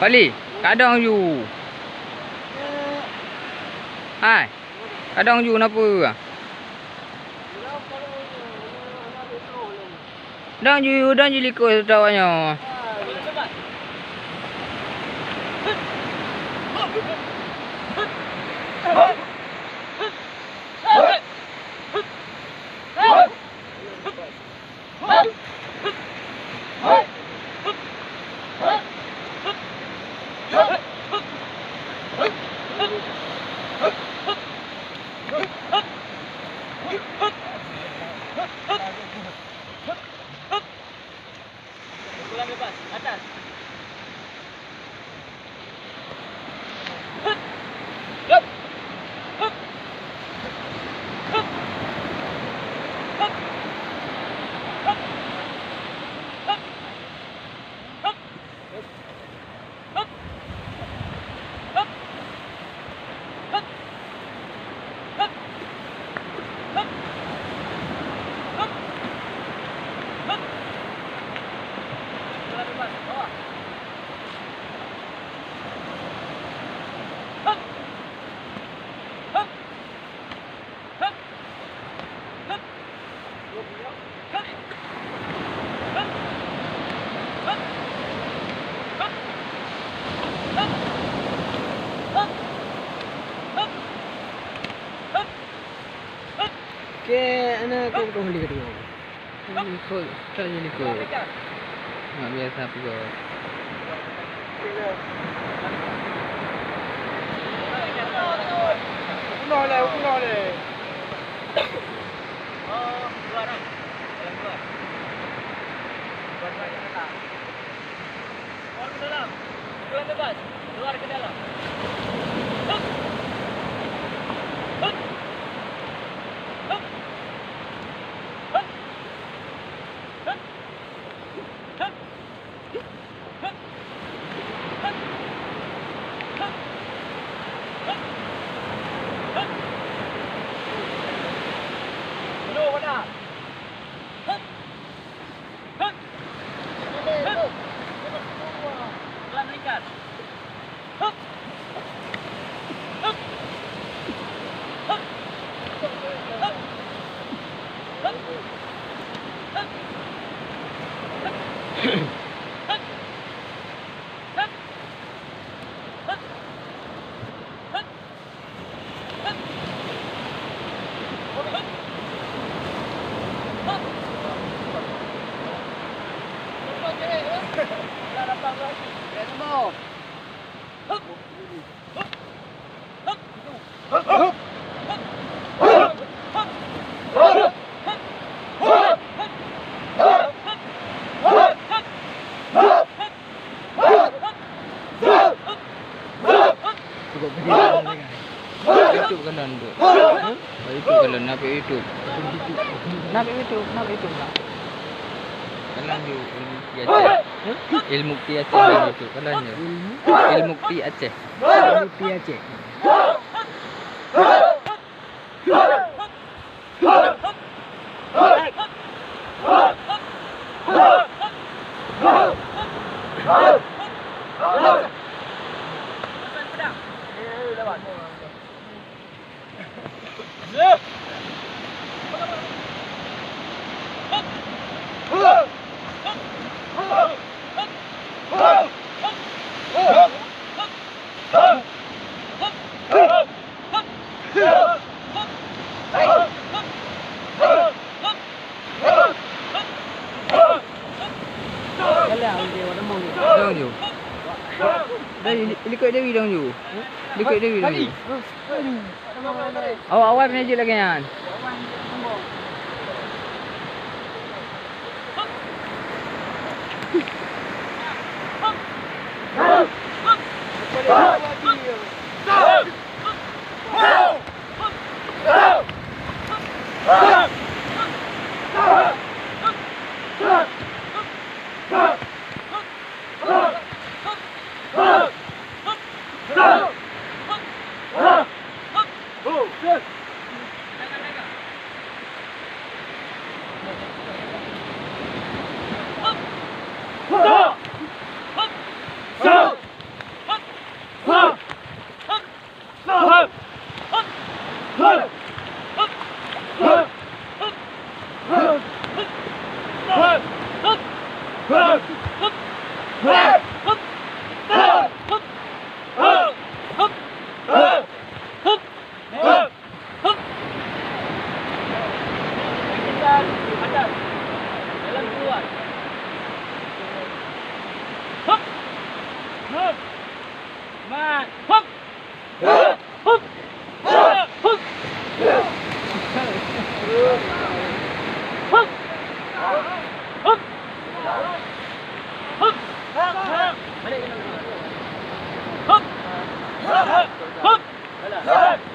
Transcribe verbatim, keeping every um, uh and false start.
Pali, kadang ju. Hai, kadang ju na peue? Dang ju, dang ju likot tawa nyoe. Pukulan bebas, atas. Oke, ana kau kau hali kedua. Ikut, tak jadi ikut. Nak biasa apa kau? Punah leh, punah leh. Oh, keluar dah. Jalan keluar. Keluar, keluar, keluar. Keluar ke dalam. Pukulan bebas. Keluar ke dalam. Hup. Hup. Hup. Hup. Hup. Cukup gede lah, kan? YouTube kalon tu. Hah? YouTube kalon, nak YouTube. Nak YouTube, nak YouTube lah. Kalon je ilmu ti Aceh. Hah? Ilmu ti Aceh dalam YouTube, kalon je. Ilmu? Ilmu ti Aceh. Ilmu ti Aceh. Dong ju. Dong ju. Likot Dewi dong ju. Likot Dewi dong ju. Awai-awai pih jeuet lagèe nyan. Hup! Hup! Hup! Hup! Hup! Hup! Jalan keluar. Hup! Hup! Mat! Hup! Hup! Hup! Hup! Hup! Hup! Hup! Hup!